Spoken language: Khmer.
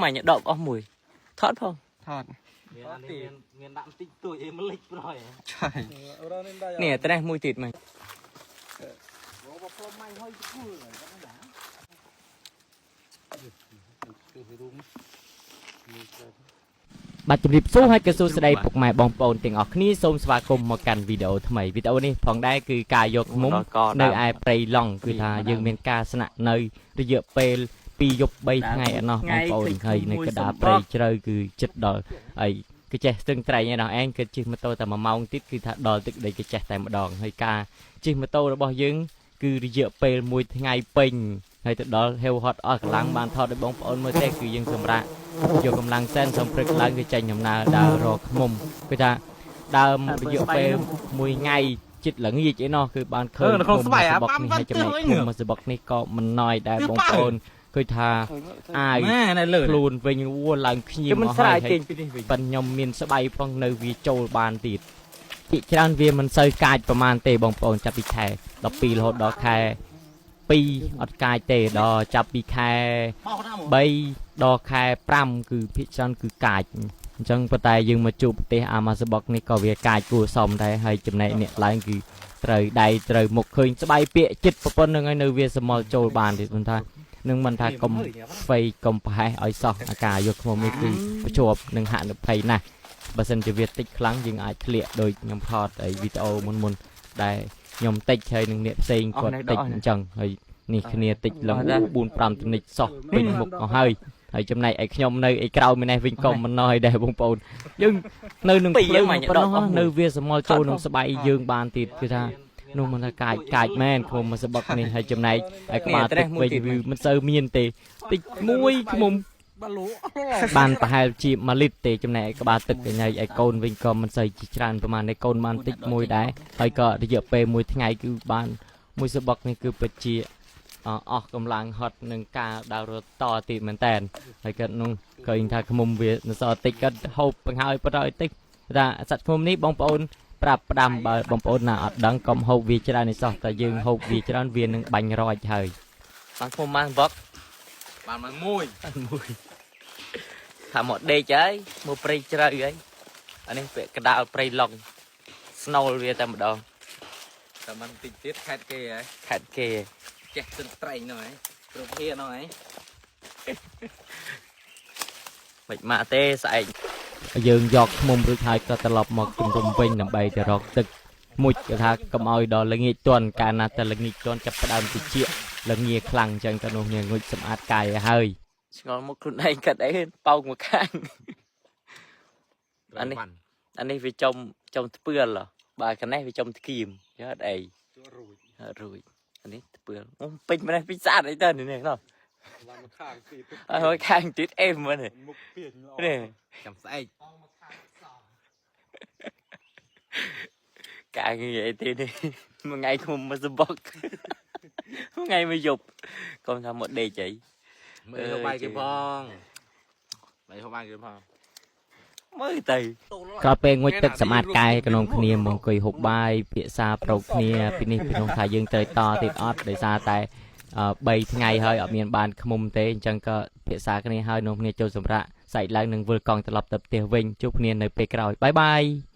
មាញ់ដកអស់មួយថតផង ថត មានអានេះមានដាក់បន្តិចតួចអីមកលិចប្រយ ឆៃ នេះត្រេះមួយទៀតមិញបាទជំរាបសួរហើយក៏សួស្តីពុកម៉ែបងប្អូនទាំងអស់គ្នាសូមស្វាគមន៍មកកាន់វីដេអូថ្មីវីដេអូនេះផងដែរគឺការយកមុំនៅឯព្រៃឡង់គឺថាយើងមានការស្នាក់នៅរយៈពេល2យប់3ថ្ងៃឯណោះបងប្អូនហើយនៅកណ្ដាលព្រៃជ្រៅគឺចិត្តដល់ហើយគឺចេះស្ទឹងត្រែងឯណោះឯងគឺជិះម៉ូតូតែ1ម៉ោងទៀតគឺថាដល់ទឹកដីគេចេះតែម្ដងហើយការជិះម៉ូតូរបស់យើងគឺរយៈពេល1ថ្ងៃពេញហើយទៅដល់ហេវហត់អស់កម្លាំងបានថតឲ្យបងប្អូនមើលទេគឺយើងសម្រាប់ យកកម្លាំងសែនសំព្រឹកឡើងគឺចេញដំណើរដើររកឃុំគឺថាដើមរយៈពេលមួយថ្ងៃចិត្តល្ងាចឯណោះគឺបានឃើញ នៅក្នុងស្បៃអា ឃុំ ប៉ាំ នេះហើយចំណែកឃុំមួយសបុកនេះក៏មិនណយដែរបងប្អូនគឺថាអាយ ម៉ែនៅលើ ខ្លួនវិញវួរឡើងខ្ញៀម មិន អស់ហើយ ស្រាយទាញពីនេះវិញ ប៉ិនខ្ញុំមានស្បៃផងនៅវាចូលបានទៀតភាគច្រើនវាមិនសូវកាចប្រហែលទេបងប្អូនចាប់ពីខែ12រហូតដល់ខែ2អត់កាចទេដល់ចាប់ពីខែ បោកណាមក 3ដល់ខែ5គឺភាគច្រើនគឺកាចអញ្ចឹងប៉ុន្តែយើងមកជួបប្រទេសអាម៉ាសបុកនេះក៏វាកាចគួរសមដែរហើយចំណែកអ្នកឡើងគឺត្រូវដៃត្រូវមុខឃើញស្បៃពាកចិត្តប្រពន្ធនឹងហើយនៅវាសមល់ចូលបានទៀតមិនថានឹងមិនថាកុំហ្វៃកុំប្រហែសឲ្យសោះអាការយកខ្មុំនេះគឺប្រជប់នឹងហានិភ័យណាស់បើសិនជាវាតិចខ្លាំងយើងអាចធ្លាក់ដូចខ្ញុំថតអីវីដេអូមុនមុនៗដែលខ្ញុំតិចហើយនឹងអ្នកផ្សេងគាត់តិចអញ្ចឹងហើយនេះគ្នាតិចឡើង4 5ទំនិចសោះពេញមុខអស់ហើយហើយចំណែកឯខ្ញុំនៅឯក្រៅម្នេះវិញក៏មិនណយដែរបងប្អូនយើងនៅនឹងភ្លើងប៉ុណ្ណោះនៅវាសមល់ចូលនឹងស្បៃយើងបានទៀតគឺថានោះមិនថាកាចកាចមែនខ្ញុំមកសបុកនេះហើយចំណែកឯក្បាលទឹកវិញវាមិនសូវមានទេតិចមួយខ្ញុំបានប្រហែលជា1លីត្រទេចំណែកឯក្បាលទឹកឯណៃឯកូនវិញក៏មិនសូវជាច្រើនប្រហែលឯកូនបានតិចមួយដែរហើយក៏រយៈពេលមួយថ្ងៃគឺបានមួយសបុកនេះគឺពិតជា អស់កម្លាំងហត់នឹងការដើររត់តទៀតមែនតើហើយគាត់នោះឃើញថាខ្មុំវានៅសល់តិចគាត់ហូបបង្ហើយបដឲ្យតិចថាសត្វខ្មុំនេះបងប្អូនប្រាប់ផ្ដាំបើបងប្អូនណាអត់ដឹងកុំហូបវាច្រើននេះសោះតែយើងហូបវាច្រើនវានឹងបាញ់រយហើយបានខ្មុំបានវឹក បានមកមួយ បានមួយថាមកដេកហើយមកព្រៃជ្រៅហើយអានេះពាក់កដាលព្រៃឡុងស្នូលវាតែម្ដង តែមិនតិចទៀតខេតគេហ៎ ខេតគេ ចេះស្ទឹងត្រែងហ្នឹងហ៎ព្រមហៀហ្នឹងហ៎ មិនម៉ាក់ទេស្អែកយើងយកឃ្មុំរួចហើយក៏ត្រឡប់មកជំរំវិញដើម្បីទៅរកទឹកមុជគេថាកុំឲ្យដល់ល្ងាចទាន់កាលណាតែល្ងាចទាន់ចាប់ផ្ដើមតិចល្ងាខ្លាំងអញ្ចឹងក៏នោះងុចសម្អាតកាយឲ្យហើយឆ្ងល់មកខ្លួនឯងកាត់អីប៉ោកមកខាង អានេះ អានេះវាចំចំត្ពឿលហ៎បើកនេះវាចំត្គៀមយត់អី រួច រួចអានេះត្ពឿលអូពេញម្នេះពេញស្អាតអីទៅនេះនោះ ឡើងមកខាងទៀត ហើយខាងទៀតអេមើលនេះ មុខពីល្អ នេះ ចាំស្អែក ការងារអីទេនេះមួយថ្ងៃខ្ញុំមកសបុកមួយថ្ងៃមកយប់កុំថាមកដេកអី មើលហូបបាយគេផងបាយហូបបាយគេផង មើលទៅក្រោយពេលងុចទឹកសម្អាតកាយក្នុងគ្នាមកអង្គុយហូបបាយភាសាប្រោកគ្នាពីនេះពីនោះថាយើងត្រូវតទៀតអត់ដោយសារតែ3ថ្ងៃហើយអត់មានបានខ្មុំទេអញ្ចឹងក៏ភាសាគ្នាហើយនាំគ្នាចូលសម្រាកសាច់ឡើងនឹងវិលកង់ត្រឡប់ទៅផ្ទះវិញជួបគ្នានៅពេលក្រោយបាយបាយ។